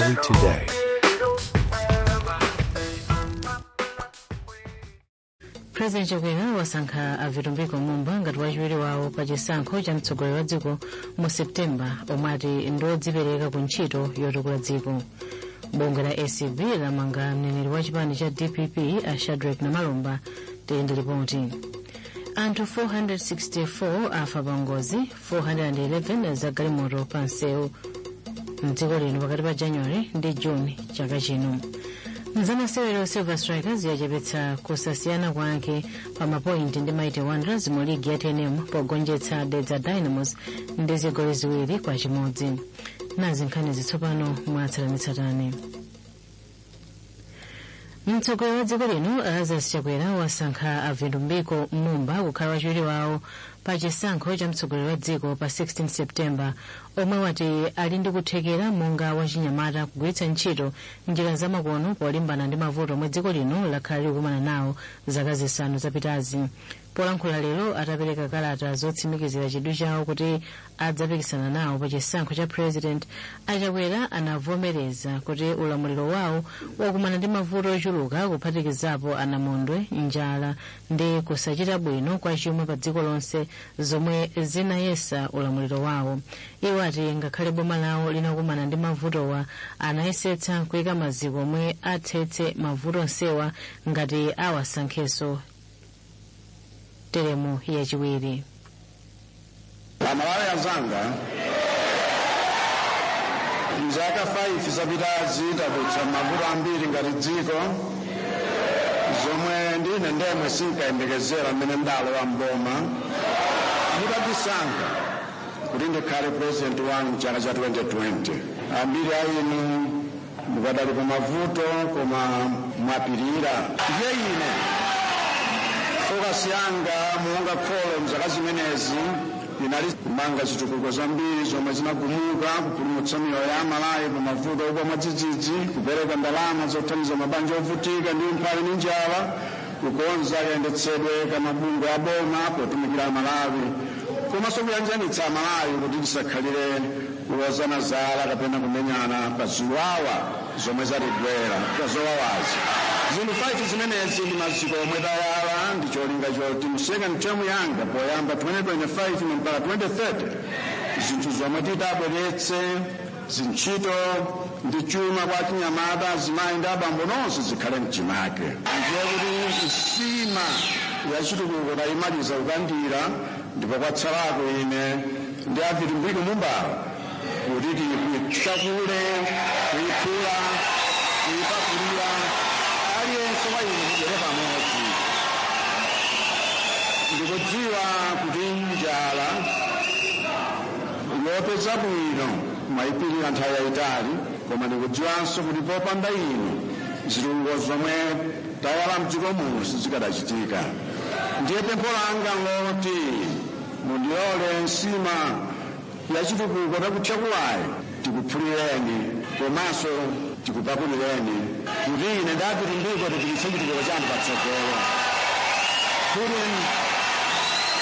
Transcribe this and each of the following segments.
Malawi Today. President Chakwera wasankha a Vitumbiko Mumba ngati wachiwiri wawo pa chisankho cha mtsogoleri wa dziko mu Septemba, omwe ati ndiodzipereka ku ntchito yotukula dziko. Bungwe la ACB lamanga mneneri wa chipani cha DPP, a Shadrack Namalomba. Tiyende ripoti. Anthu 464 afa pa ngozi 411 za galimoto pa msewu mdziko lino pakati pa January ndi June chaka chino. Mzamasewero, Silver Strikers yachepetsa kusasiyana kwake pa mapointi ndi Mighty Wanderers mu ligi ya TNM pogonjetsa Dedza Dynamos ndi zigoli 2-1. Nazi nkhani zitsopano mwatsatanetsatane. Mtsogoleri wa dziko lino, Lazarus Chakwera, wasankha a Vitumbiko Mumba kukhala wachiwiri wawo pa chisankho cha mtsogoleri wa dziko pa 16 September, omwe wati ali ndi kuthekera monga wachinyamata kugwiritsa ntchito njira zamakono polimbana ndi mavuto omwe dziko lino lakhala likukumana nawo zaka 5 zapitazi. Polankhula lero atapereka kalata zotsimikizira chidwi chawo kuti adzapikisana nawo pa chisankho cha president, aChakwera anavomereza kuti ulamuliro wawo wakumana ndi mavuto ochuluka, kuphatikizapo anamondwe, njala ndi kusachita bwino kwa chuma pa dziko lonse, zomwe zinayesa ulamuliro wawo. Iwo ati ngakhale boma lawo linakumana ndi mavutowa, anayesetsa kuyika maziko omwe athetse mavuto onsewa ngati awasankhenso teremu yachiwiri. Amalawi anzanga, mzaka 5 zapitazi tadutsa mavuto ambiri ngati dziko, zomwe ndine ndemwe sinkayembekezera mmene ndalowa mboma mutandisankha kuti ndikhale president wanu mchaka cha 2020. Ambiri a inu mukadali pa mavuto, koma mwapirira. Ndiye ine focus yanga monga kholo mzaka zimenezi inali kumanga zitukuko zambiri zomwe zinagumuka, kupulumutsa miyoyo ya Amalawi pa mavuto ogwa mwadzidzidzi, kupereka ndalama zothandiza mabanja ovutika ndi umphawi ndi njala, kukonza kayendetsedwe ka mabungwe a boma potumikira Amalawi, komanso kuyanjanitsa Amalawi kuti tisakhalire kulozana zala kapena kumenyana pa ziwawa zomwe zatigwera zowawazi. Zinthu 5 zimenezi ndi maziko omwe tayala ndi cholinga choti mu second term yanga, poyamba 2025 mpaka 2030, zinthu zomwe titabweretse, zintchito ndi chuma kwa chinyamata, azimayi ndi abambo nonse, zikhale mchimake. Ndiye kuti nsima ya chitukuko tayimaliza kukandira, ndipo kwatsalako ine ndi a Vitumbiko Mumbawo kuti tikuichakule, kuiphula, kuipakulira, aliyense wa inu kudyere pamodzi. Ndikudziwa kuti njala yopeza bwino mwayipirira nthawi yayitali, koma ndikudziwanso kuti popanda inu zitukuko zomwe tayala mdziko muno sizikadachitika. Ndiye pempho langa loti mundilole nsima ya chitukuko takutchakulayi tikuphulireni komanso tikupakulireni, kuti ine ndi a Vitumbiko tipititse chitukuko chanu patsogolo.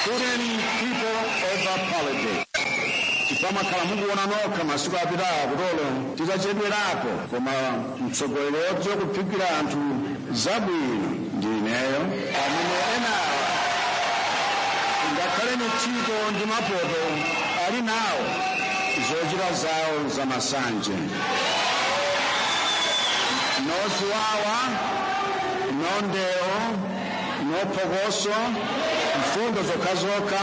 Putting people over politics, chifukwa mwakhala mukuona nokha masiku apitawo kutolo titachedwerapo, koma mtsogoleri wodziwa kuphikira anthu zabwino ndi ineyo, pamene enawa ngakhale ntchito ndi mapoto ali nawo, zochita zawo zamasanje, no ziwawa, no ndewo, no phokoso, mfundo zokhazokha.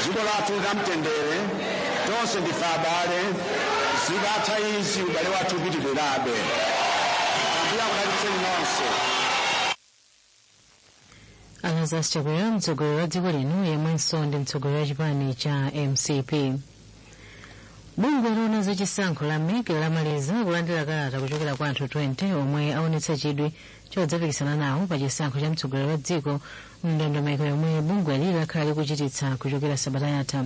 Dziko lathu likamtendere, tonse ndife abale. Zikatha izi, ubale wathu upitirirabe. Ambuye akudalitseni nonse. Lazarus Chakwera, mtsogoleri wa dziko lino yemwenso ndi mtsogoleri wa chipani cha MCP. Bungwe loona zachisankho la MEC lamaliza kulandira kalata kuchokera kwa anthu 20 omwe aonetsa chidwi chodzapikisana nawo pa chisankho cha mtsogoleri wa dziko, mndondomeko yomwe bungweli lakhala likuchititsa kuchokera sabata yatha.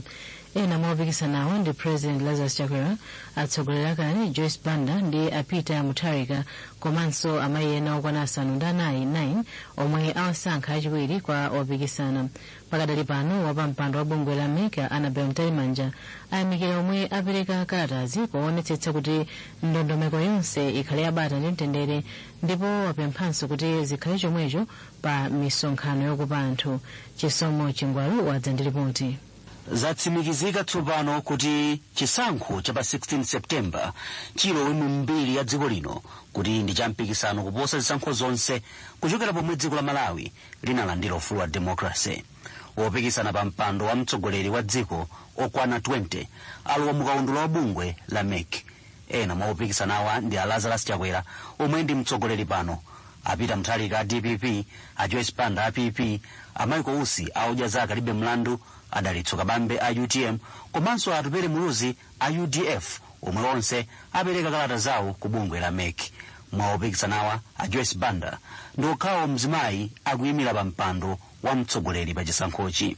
Ena mwa opikisanawo ndi President Lazarus Chakwera, atsogoleri akale Joyce Banda ndi a Peter Mutharika, komanso amayi ena okwana 9, 9 omwe awasankha achiwiri kwa opikisana. Pakadali pano, wapampando wa bungwe la MEC, Annabel Mtalimanja, ayamikira omwe apereka kalatazi poonetsetsa kuti ndondomeko yonse ikhale yabata ndi mtendere, ndipo wapemphanso kuti zikhale chomwecho pa misonkhano yokopa anthu. Chisomo Chingwalu wadza ndi ripoti. Zatsimikizika tsopano kuti chisankho cha pa 16 Septemba chilowe mu mbiri ya dziko lino kuti ndi cha mpikisano kuposa zisankho zonse kuchokera pomwe dziko la Malawi linalandira ufulu wa democracy. Wopikisana pa mpando wa mtsogoleri wa dziko okwana 20 alowa mukaundula wa bungwe la MEC. Ena mwa opikisanawa ndi a Lazarus Chakwera, omwe ndi mtsogoleri pano, a Peter Mutharika a DPP, a Joyce Banda a PP, a Michael Usi a Odya Zake Alibe Mlandu, a Dalitso Kabambe a UTM, komanso Atupele Muluzi a UDF, omwe onse apereka kalata zawo ku bungwe la MEC. Mwa opikisanawa, a Joyce Banda ndi okhawo mzimayi akuyimira pa mpando wa mtsogoleri pa chisankhochi.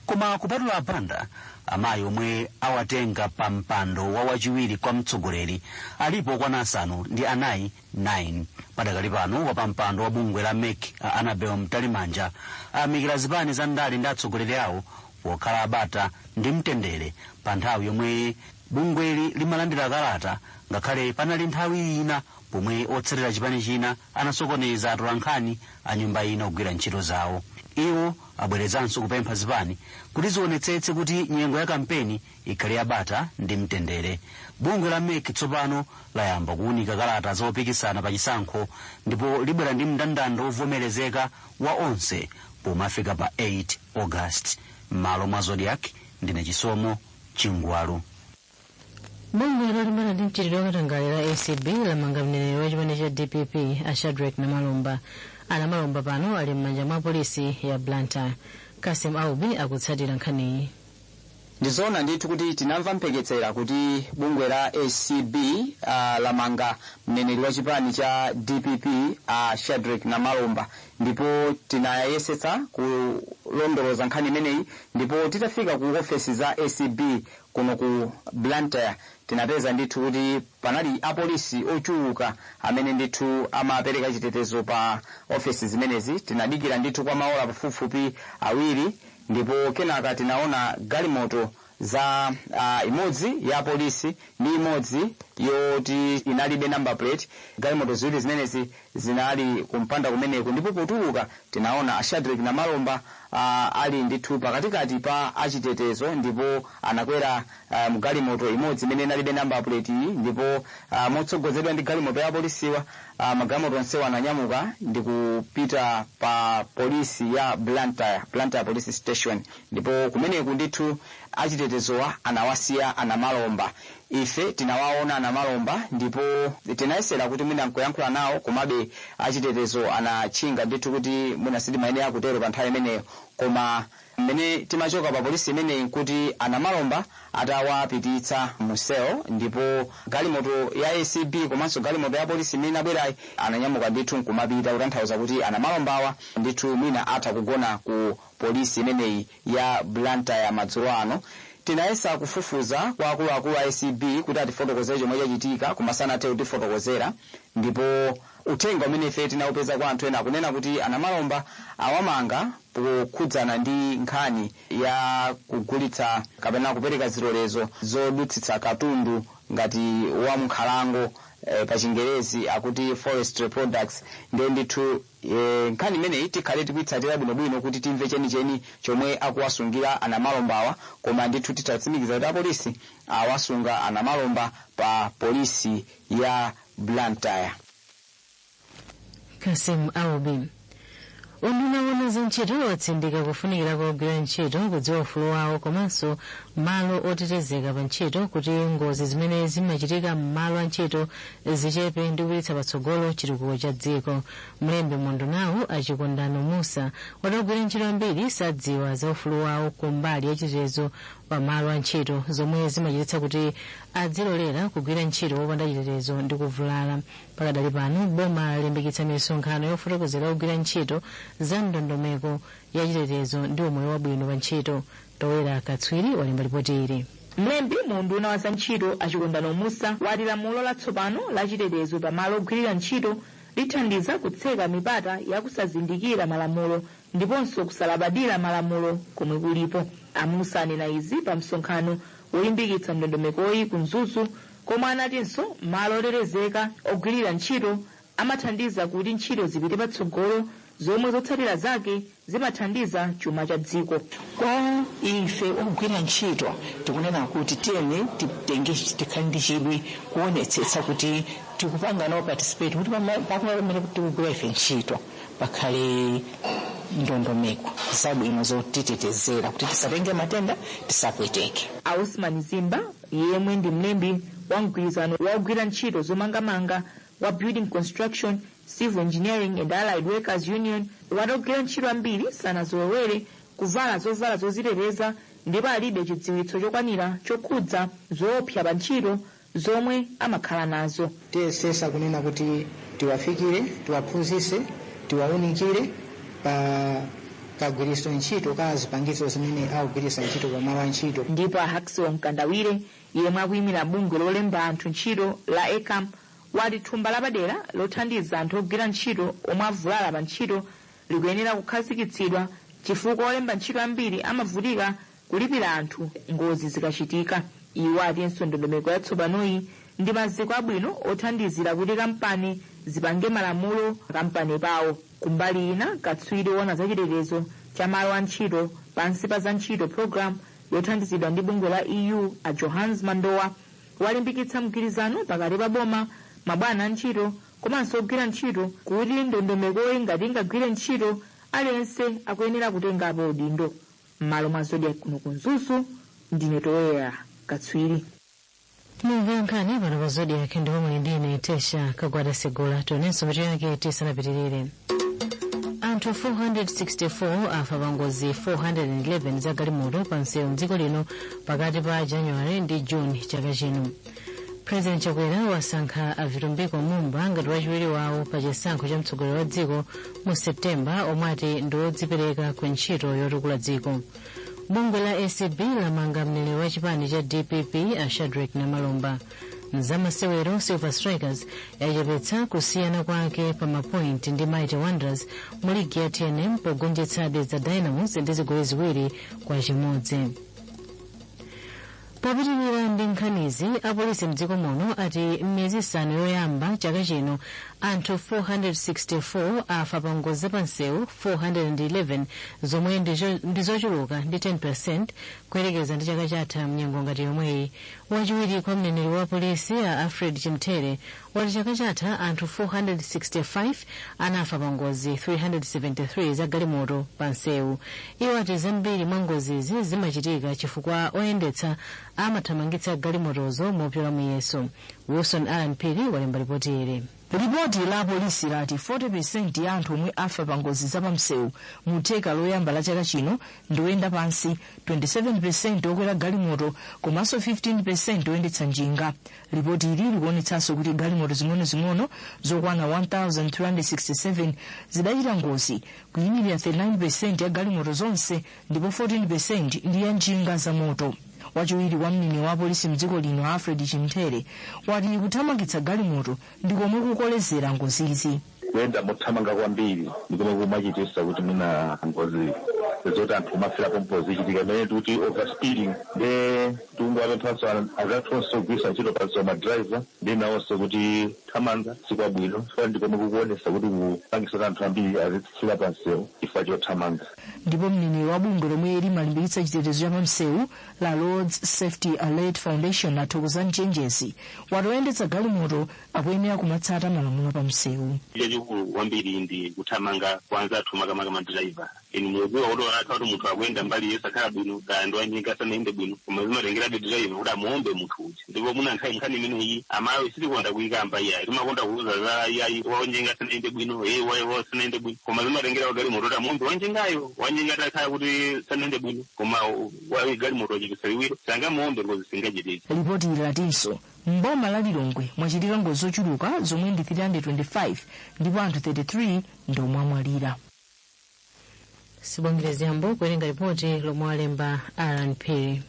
Koma kupatula a Banda, amayi omwe awatenga pa mpando wa wachiwiri kwa mtsogoleri alipo okwana 9, 9. Padakali pano, wapampando wa bungwe la MEC, a Annabel Mtalimanja, ayamikira zipani za ndale ndi atsogoleri awo pokhala abata ndi mtendere pa nthawi yomwe bungweli limalandira kalata, ngakhale panali nthawi ina pomwe otsatira chipani china anasokoneza atolankhani a nyumba ina kugwira ntchito zawo. Iwo abwerezanso kupempha zipani kuti zionetsetse kuti nyengo ya kampeni ikhale yabata ndi mtendere. Bungwe la MEC tsopano layamba kuwunika kalata zopikisana pa chisankho, ndipo libwera ndi mndandanda wovomerezeka wa onse pomafika pa 8 August. M'malo mwa Zodiak, ndine Chisomo Chingwalu. Bungwe lolimbana ndi mchitidwe wakatangale la ACB lamanga mneneri wa chipani cha DPP, a Shadrack Namalomba. Anamalomba pano ali m'manja mwa polisi ya Blantyre. Kasim Aubi akutsatira nkhaniyi. Ndizoona ndithu kuti tinamva mphekesera kuti bungwe la ACB lamanga mneneri wa chipani cha DPP, Shadrack Namalomba, ndipo tinayesetsa kulondoloza nkhani imeneyi. Ndipo titafika ku ofesi za ACB kuno ku Blantyre, tinapeza ndithu kuti panali apolisi ochuluka amene ndithu amapereka chitetezo pa ofesi zimenezi. Tinadikira ndithu kwa maola pafupifupi 2, ndipo kenaka tinaona galimoto za imodzi ya polisi ndi imodzi yoti inalibe number plate. Galimoto ziwiri zimenezi zinali kumpanda kumeneku, ndipo potuluka tinaona Shadrack Namalomba ali ndithu pakatikati pa achitetezo, ndipo anakwera mgalimoto imodzi imene inalibe number plate iyi, ndipo motsogozedwa ndi galimoto ya polisiwa, magalimoto onsewa ananyamuka ndi kupita pa polisi ya Blantyre, Blantyre Police Station. Ndipo kumeneku ndithu achitetezowa anawasiya Anamalomba. Ife tinawaona Anamalomba ndipo tinayesera kuti mwina nkuyankhula nawo, komabe achitetezo anatchinga ndithu kuti mwina sitimayenera kutero pa nthawi imeneyo. Koma mmene timachoka pa polisi imeneyi nkuti Anamalomba atawapititsa museo, ndipo galimoto ya ACB komanso galimoto ya polisi imene inabwerayi ananyamuka ndithu nkumapita, kutanthauza kuti Anamalombawa ndithu mwina atha kugona ku polisi imeneyi ya Blantyre madzulo ano. Tinayesa kufufuza kwa akuluakulu a ACB kuti atifotokozere chomwe chachitika, koma sanathe kutifotokozera. Ndipo uthenga umene ife tinawupeza kwa anthu ena akunena kuti Anamalomba awamanga pokhudzana ndi nkhani ya kugulitsa kapena kupereka zilolezo zodutsitsa katundu ngati wa mnkhalango, pa Chingerezi akuti forestry products. Ndiye ndithu nkhani imeneyi tikhale tikuitsatira bwinobwino kuti timve chenicheni chomwe akuwasungira Anamalombawa. Koma ndithu titatsimikiza kuti apolisi awasunga Anamalomba pa polisi ya Blantyre. Kasim Aubi. Unduna woona za ntchito watsindika kufunikira kogwira ntchito kudziwa ufulu wawo komanso Malo otetezeka pa ntchito kuti ngozi zimene zimachitika m'malo a ntchito zichepe ndi kupititsa patsogolo chitukuko cha dziko. Mlembi mundunawu, Achikondano Musa, wati ogwira ntchito ambiri sadziwa za ufulu wawo kumbali ya chitetezo pa malo a ntchito, zomwe zimachititsa kuti adzilolera kugwira ntchito wopanda chitetezo ndi kuvulala. Pakadali pano boma lalimbikitsa misonkhano yofotokozera ogwira ntchito za ndondomeko ya chitetezo ndi umoyo wabwino pa ntchito. Towera Katswiri walemba ripoti ili. Mlembi mu unduna wa zantchito, Achikondano Musa, wati lamulo latsopano la chitetezo pamalo ogwirira ntchito lithandiza kutseka mipata yakusazindikira malamulo ndiponso kusalabadira malamulo komwe kulipo. Amusa anena izi pa msonkhano wolimbikitsa ndondomekoyi ku Mzuzu, komwe anatinso malo otetezeka ogwirira ntchito amathandiza kuti ntchito zipite patsogolo, zomwe zotsatira zake zimathandiza chuma cha dziko. Kwa ife ogwira ntchito tikunena kuti tiyeni titenge, tikhale ndi chidwi kuonetsetsa kuti tikupanga nawo participate kuti pamene tikugwira ife ntchito pakhale ndondomeko zabwino zotitetezera kuti tisatenge matenda, tisapweteke. A Osman Zimba, yemwe ndi mlembi wa mgwirizano wa ogwira ntchito zomangamanga wa Building, Construction, Civil Engineering and Allied Workers Union, wati ogwira ntchito ambiri sanazolowere kuvala zovala zoziteteza ndipo alibe chidziwitso chokwanira chokhudza zoopsa pa ntchito zomwe amakhala nazo. Tiyesesa kunena kuti tiwafikire, tiwaphunzitse, tiwaunikire pa kagwiritso ntchito ka zipangizo zimene akugwiritsa ntchito pamalo a ntchito. Ndipo a Haxon Mkandawire, yemwe akuyimira bungwe lolemba anthu ntchito la ECAM, wati thumba lapadera lothandiza anthu ogwira ntchito omwe avulala pa ntchito likuyenera kukhazikitsidwa, chifukwa olemba ntchito ambiri amavutika kulipira anthu ngozi zikachitika. Iwo atinso ndondomeko yatsopanoyi ndi maziko abwino othandizira kuti kampani zipange malamulo kampani pawo. Kumbali ina, katswiri wona zachitetezo cha malo a ntchito pansi pa za ntchito program yothandizidwa ndi bungwe la EU, a Johans Mandowa, walimbikitsa mgwirizano pakati pa boma, mabwana a ntchito komanso ogwira ntchito kuti ndondomekoyi ngati ingagwire ntchito, aliyense akuyenera kutengapo udindo. M'malo mwa Zodiak kuno ku Mzuzu, ndine Toyera Katswiri. Mumva nkhani pano pa Zodiak ndipo muli ndine Tesha Kagwada Segula. Tionenso mitu yake tisanapitirire. Anthu 464 afa pa ngozi 411 za galimoto pa msewu mdziko lino pakati pa January ndi June chaka chino. President Chakwera wasankha a Vitumbiko Mumba ngati wachiwiri wawo pa chisankho cha mtsogoleri wa dziko mu Septemba, omwe ati ndi wodzipereka ku ntchito yotukula dziko. Bungwe la ACB lamanga mneneri wa chipani cha DPP, a Shadrack Namalomba. Mzamasewero, Silver Strikers yachepetsa kusiyana kwake pa mapoint ndi Mighty Wanderers mu ligi ya TNM pogonjetsa Dedza Dynamos ndi zigoli 2-1. Popitirira ndi nkhanizi, apolisi mdziko muno ati m'miyezi 5 yoyamba chaka chino anthu 464 afa pa ngozi zapansewu 411, zomwe ndi zochuluka ndi 10% kuyerekeza ndi chaka chatha mnyengo ngati yomweyi. Wachiwiri kwa mneneri wa polisi, a Alfred Chimthere, wati chaka chatha anthu 465 anafa pa ngozi 373 za galimoto pa nsewu. Iwo ati zambiri mwa ngozizi zimachitika chifukwa oyendetsa amathamangitsa galimotozo mopyola muyeso. Wilson Alan Phiri walemba ripoti ili. Ripoti la polisi lati 40% ya anthu omwe afa pa ngozi zapamsewu mu theka loyamba la chaka chino ndi oyenda pansi, 27% okwera galimoto komanso 15% oyendetsa njinga. Ripoti ili likuonetsanso kuti galimoto zing'onozing'ono zokwana 1367 zidachita ngozi, kuyimirira 39% ya galimoto zonse, ndipo 14% ndi ya njinga za moto. Wachiwiri wa mneneri wa polisi mdziko lino, Alfred Chimthere, wati kuthamangitsa galimoto ndi komwe kukolezera ngozizi. Kuyenda mothamanga kwambiri ndi komwe kumachitisa kuti mwina ngozi zoti anthu kumafirapo mpo zichitika, imene tikuti overspeeding. Nde tikungowapemphanso azathu ogwiritsa ntchito panso madraiva ndi nawonso kuti thamanga sikwabwino, chifukwa ndi komwe kukuonesa kuti kupangisa kuti anthu ambiri azitsira pansewu chifukwa chothamanga. Ndipo mneneri wa bungwe lomwe limalimbikitsa chitetezo cha pamsewu la Roads Safety Alert Foundation, Athokoza Mchenjezi, wati oyendetsa galimoto akuyenera kumatsata malamulo pamsewu. Chachikulu kwambiri ndi kuthamanga kwa anzathu, makamaka madraiva. Inu mukudziwa kuti akha kuti munthu akuyenda mbali yosakhala bwino, kaya ndi wanjinga sanayende bwino, koma zimatengerabe driver kuti amuombe munthu uja. Ndipo muna nkhani imeneyi amayi sitikonda kuyikamba iyayi, timakonda kuuza za iyayi wanjinga sanayende bwino, wa sanayende bwino, koma zimatengera galimoto kuti amuombe wanjingayo. Wanjinga atakhala kuti sanayende bwino, koma wa galimoto wachepetsa liwiro, sangamuombe ngozi singachitike. Lipoti ili latinso mboma la Lilongwe mwachitika ngozi zochuluka zomwe ndi 325 ndipo anthu 33 ndi omwe amwalira. Sibongere Ziyambo kuwerenga ripoti lomwe walemba Aaron Phiri.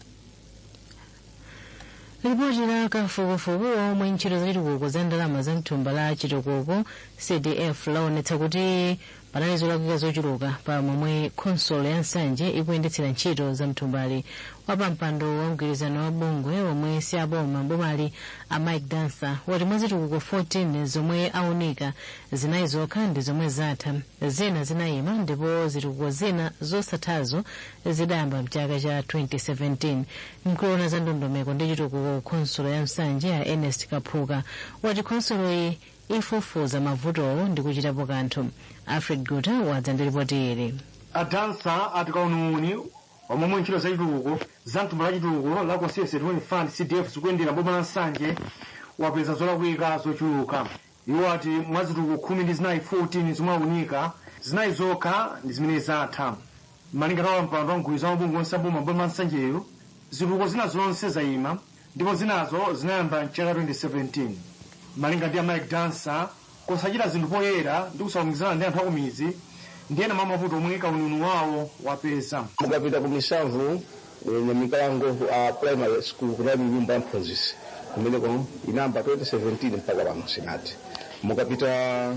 Lipoti la kafukufuku omwe ntchito zachitukuko za ndalama za mthumba la chitukuko CDF laonetsa kuti panali zolakwika zochuluka pa momwe khonsolo ya Nsanje ikuyendetsera ntchito za mthumbali. Wapampando wa mgwirizano wa bungwe omwe si aboma mbomali a Mike Dancer wati mwa zitukuko 14 zomwe aunika, zinayi zokha ndi zomwe zatha, zina zinayima, ndipo zitukuko zina zosathazo zidayamba mchaka cha 2017. Mkulu za ndondomeko ndi chitukuko khonsolo ya Nsanje ya Ernest Kaphuka wati khonsoloyi ifufuza mavutowo ndi kuchitapo kanthu. Alfred Guta wadza ndi ripoti ili. Adansa ati kauniuni wamomwe ntchito zachitukuko za mthumba la chitukuko la Constituency Development Fund CDF zikuyendera boma la Nsanje wapeza zolakwika zochuluka. Iwo ati mwa zitukuko 14 14 zomwe aunika, zinayi zokha ndi zimene zatha. Malingana wa mpando wa mgwirizano wa mabungwe onse aboma boma la Nsanjeyo, zitukuko zina zonse zayima ndipo zinazo zinayamba mchaka 2017. Malinga ndi a Mike Dancer, kusachita zinthu poyera ndi kusalumikizana ndi anthu akumidzi ndi ena mwa mavuto omwe kauniuni wawo wapeza. Mukapita ku Misamvu Nyamikalango Primary School, kunali nyumba ya mphunzitsi kumeneko inayamba 2017 mpaka pano sinati. Mukapita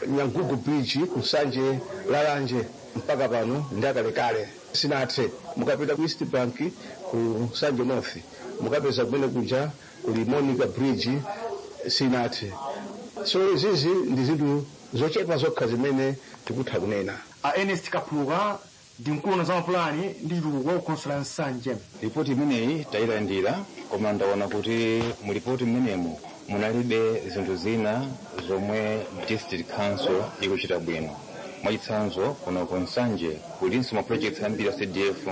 Nyangugu Bridge kusanje Lalanje, mpaka pano ndi akalekale sinathe. Mukapita ku East Bank ku Nsanje North, mukapeza kumene kuja kuli Monica Bridge sinathe. So izizi ndi zinthu zochepa zokha zimene tikutha kunena. A Ernest Kaphuka ndi mkulu za mapulani ndi chitukuko khonsolo ya Nsanje. Ripoti imeneyi tayilandira, koma ndaona kuti mu ripoti imenemo munalibe zinthu zina zomwe district council ikuchita bwino. Mwachitsanzo, kuno ku Nsanje kulinso ma projects ambiri a CDF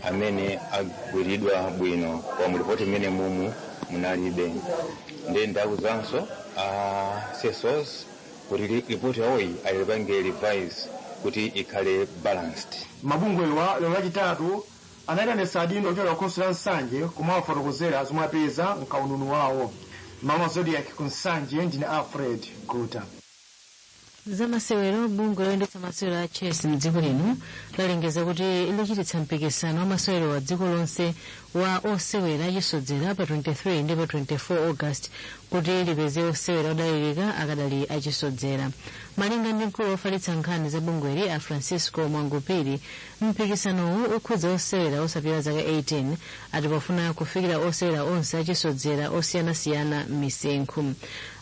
amene agwiridwa bwino, koma mu ripoti imene mumu munalibe. Ndiye ndawuzanso a CSOs kuti ripoti yawoyi ayipange revise kuti ikhale balanced. Mabungwewa lero Lachitatu anayitanitsa adindo ochokera ku khonsolo ya Nsanje kumawafotokozera zomwe apeza mkaununu wawo. Mama Zodiac ku Nsanje, ndine Alfred Guta. Zamasewero. Bungwe loyendetsa masewero a chess mdziko lino lalengeza kuti lichititsa mpikisano wa masewero wa dziko lonse wa osewera achisodzera pa 23 ndi pa 24 August kuti lipeze osewera odalirika akadali achisodzera. Malinga ndi mkulu wofalitsa nkhani za bungweli a Francisco Mwangupiri, mpikisanowu ukhudza osewera osapita zaka 18, ati pofuna kufikira osewera onse achisodzera osiyanasiyana m'misinkhu.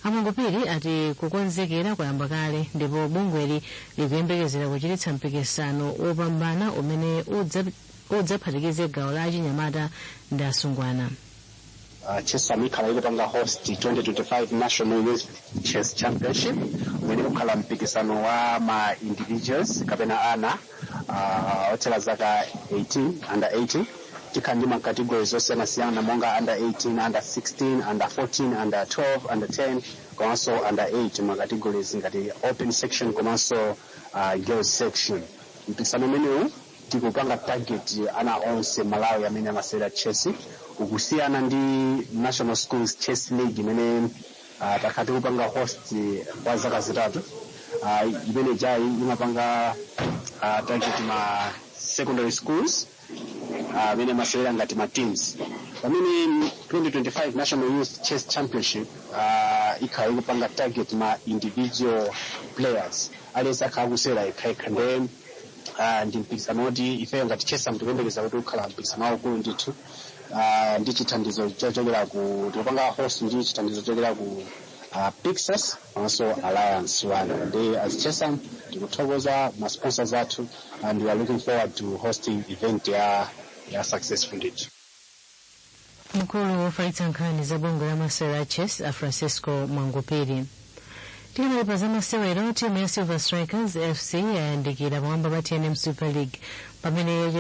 Amwangupiri ati kukonzekera kwayamba kale ndipo bungweli likuyembekezera kuchititsa mpikisano wopambana umene udzaphatikize gawo la achinyamata ndi asungwana. Chessam ikhala ikupanga host 2025 National Youth Chess Championship umene ukhala mpikisano wa ma individuals kapena ana othera zaka 18, under 18. Tikhala ndi ma categories osiyanasiyana monga under 18, under 16, under 14, under 12, under 10 komanso under 8, ma categories ngati open section komanso girls section. Mpikisano umenewu tikupanga target ana onse Malawi amene amasewera chess, ukusiyana ndi National Schools Chess League imene takhala tikupanga host kwa zaka 3. Imene jayi imapanga target ma secondary schools amene amasewera ngati ma teams, pamene 2025 National Youth Chess Championship ikhala ikupanga target ma individual players, aliyense akhala akusewera yekhayekha. Nde ndi mpikisano woti ifeyo ngati Chessam tikuyembekeza kuti ukhala mpikisano waukulu ndithu, ndi chithandizo chochokera ku, tikupanga host ndi chithandizo chochokera ku Pixas komanso Alliance One. Ndi as Chessam tikuthokoza ma sponsors athu and we are looking forward to hosting event ya successful ndithu. Mkulu wofalitsa nkhani za bungwe la masewero a chess a Francisco Mwangupiri. Tikanali za masewero, timu ya Silver Strikers FC yayandikira pamwamba pa TNM Super League pamene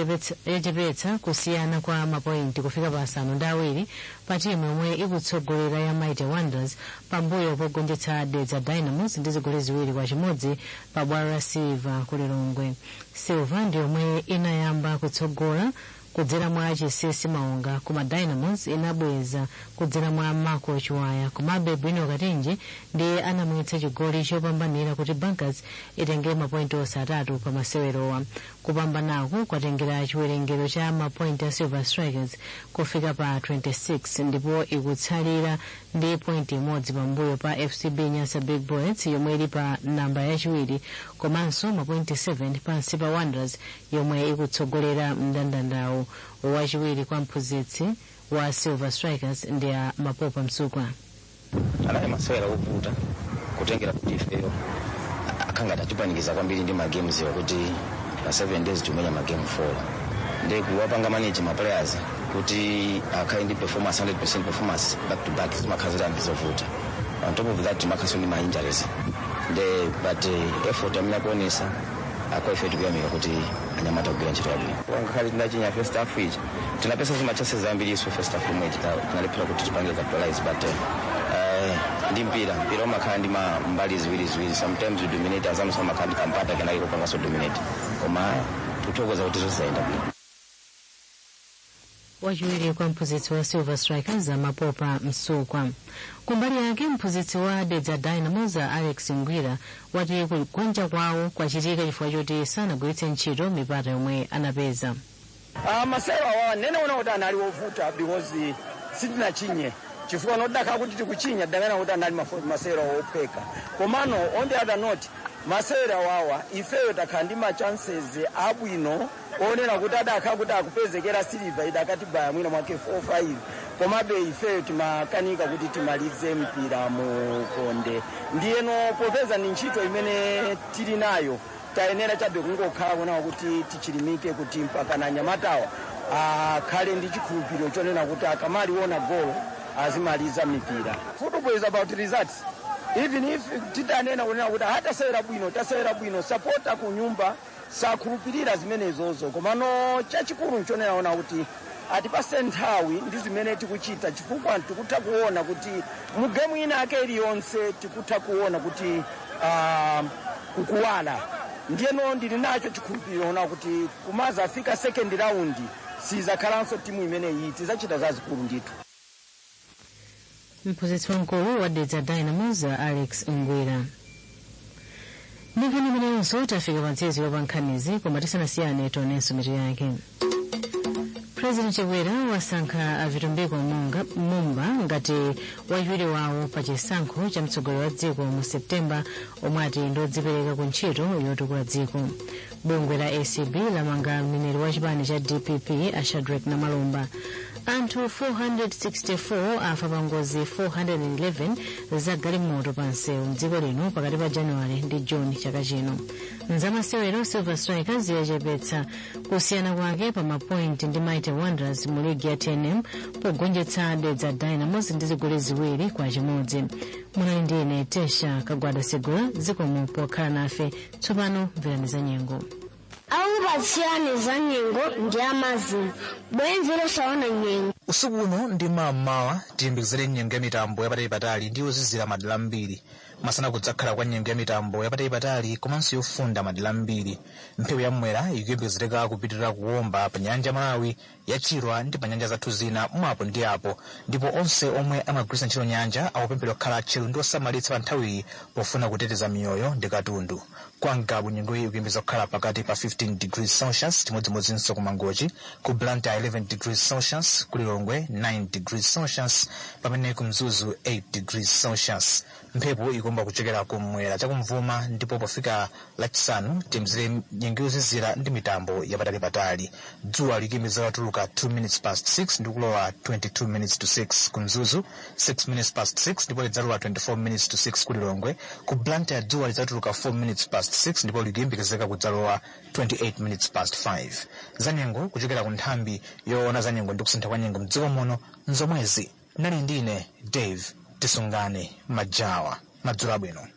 yachepetsa kusiyana kwa mapointi kufika pa 7 pa timu yomwe ikutsogolera ya Mighty Wanderers, pambuyo pogonjetsa Dedza Dynamos ndi zigoli 2-1 pa bwalo la Silver ku Lilongwe. Silver ndi yomwe inayamba kutsogola kudzera mwa Chisisi Maunga, koma Dynamos inabweza kudzera mwa Marco Chiwaya. Komabe Bwino Katinji ndiye anamwetsa chigoli chopambanira kuti Bankers itenge mapointi onse atatu pa masewerowa. Kupambanaku kwatengera chiwerengero cha mapointi a Silver Strikers kufika pa 26, ndipo ikutsalira ndi pointi imodzi pambuyo pa FCB Nyasa Big Bullets yomwe ili pa namba yachiwiri, komanso mapointi 7 pansi pa Wanderers yomwe ikutsogolera mndandandawo. Wachiwiri kwa mphunzitsi wa Silver Strikers ndi a Mapopa Msukwa. Anali masewera ovuta kutengera kuti ifeyo akhangati atipanikiza kwambiri ndi magames iwa, kuti pa 7 days timenya magame 4, ndi kuwapanga manage ma players kuti akhale ndi performance, 100% performance back to back, zimakhala zoti ndizovuta. On top of that, timakhaso ndi ma injuries nde, but effort amene akuonesa akwa ife tikuyamika kuti anyamata kugwira ntchito yabwino. Ngakhale tinachinya first half iji, tinapeza zima chances ambiriso first half imwe, tinalephera kuti tipange capitalize, but ndi mpira, mpira umakhala ndi mbali ziwiri ziwiri. Sometimes you dominate, azanu samakhala ndi kampata kenake kupanganso dominate, koma tikuthokoza kuti zonse zayenda bwino. Wachiwiri kwa mphunzitsi wa Silver Strikers, Mapopa Msukwa. Kumbali yake, mphunzitsi wa Dedza Dynamos, Alex Ngwira, wati kugonja kwawo kwachitika chifukwa choti sanagwiritse ntchito mipata yomwe anapeza. Masewera awa neneona kuti anali wovuta because sitinachinye, chifukwa nodakhala kuti tikuchinya dakana kuti anali masewera wophweka. Komano on the other note, masewera wawa ifeyo takhala ndi ma chances abwino onena kuti adakhala kuti akupezekera Silver idakatibaya mwina mwake 4-5, komabe ifeyo timakanika kuti timalize mpira mukonde. Ndiyeno popeza ni ntchito imene tili nayo, tayenera chabe kungokhala kunawo kuti tichilimike kuti mpaka na anyamatawa akhale ndi chikhulupiriro chonena kuti akamaliona golo azimaliza mipira. Football is about results. Even if titanena kunena kuti hatasewera bwino, tasewera bwino, supporter ku nyumba sakhulupirira zimenezozo. Komano chachikulu nchonenaona kuti atipase nthawi ndi zimene tikuchita, chifukwa tikutha kuona kuti mu game ina ake iliyonse tikutha kuona kuti kukuwala. Ndiyeno ndili nacho chikhulupiriro ona kuti kumaza afika second round sizakhalanso timu imeneyi, tizacita zazikulu ndithu. Mphunzitsi wamkulu wa Dedza Dynamos, Alex Ngwira. Ndi nkhani imeneyonso tafika pa mtsiriziro pa nkhanizi, koma tisanasiyane tionenso mitu yake. President Chakwera wasankha a Vitumbiko Mumba ngati wachiwiri wawo pa chisankho cha mtsogoleri wa dziko mu Septemba, omwe ati ndodzipereka ku ntchito yotukula dziko. Bungwe la ACB lamanga mneneri wa chipani cha DPP, a Shadrack Namalomba. Anthu 464 afa pa ngozi 411 za galimoto pa msewu mdziko lino pakati pa January ndi June chaka chino. Mzamasewero, Silver Strikers yachepetsa kusiyana kwake pa mapointi ndi Mighty Wanderers mu ligi ya TNM pogonjetsa Dedza Dynamos ndi zigoli 2-1. Munali ndi ine, Tesha Kagwada Segula. Zikomo pokhala nafe. Tsopano mverani za nyengo. Akupatsirani za nyengo ndi amazini bwenzi losaona nyengo. Usiku uno ndi mammawa tiyembekezere nyengo ya mitambo yapatalipatali ndi yozizira madera ambiri. Masana kudzakhala kwa nyengo ya mitambo yapatalipatali komanso yofunda madera ambiri. Mphepo yamwera ikuyembekezereka kupitirira kuwomba pa nyanja Malawi, ya Chilwa ndi pa nyanja zathu zina mwapo ndi apo, ndipo onse omwe amagwiritsa ntchito nyanja akupemphedwa kukhala atcheru ndi osamalitsa pa nthawiyi pofuna kuteteza miyoyo ndi katundu. Kwa Ngabu nyengoyi ikuyembekeza kukhala pakati pa 15 degrees Celsius, chimodzimodzinso ku Mangochi, ku Blantyre 11 degrees Celsius, ku Lilongwe 9 degrees Celsius, pamene ku Mzuzu 8 degrees Celsius. Mphepo ikumba kuchokera kumwera chakumvuma, ndipo pofika Lachisanu tiyembekezere nyengo yozizira ndi mitambo yapatalipatali. Dzuwa likuyembekezeka kutuluka 2 minutes past 6 ndi kulowa 22 minutes to 6 ku Mzuzu, 6 minutes past 6 ndipo lidzalowa 24 minutes to 6 ku Lilongwe. Ku Blantyre dzuwa lidzatuluka 4 minutes past 6 ndipo likuyembekezeka kudzalowa 28 minutes past 5. Zanyengo kuchokera ku nthambi yoona zanyengo ndi kusintha kwa nyengo mdziko muno nzomwezi. Nali ndine Dave Tisungane Majawa. Madzulo abwino.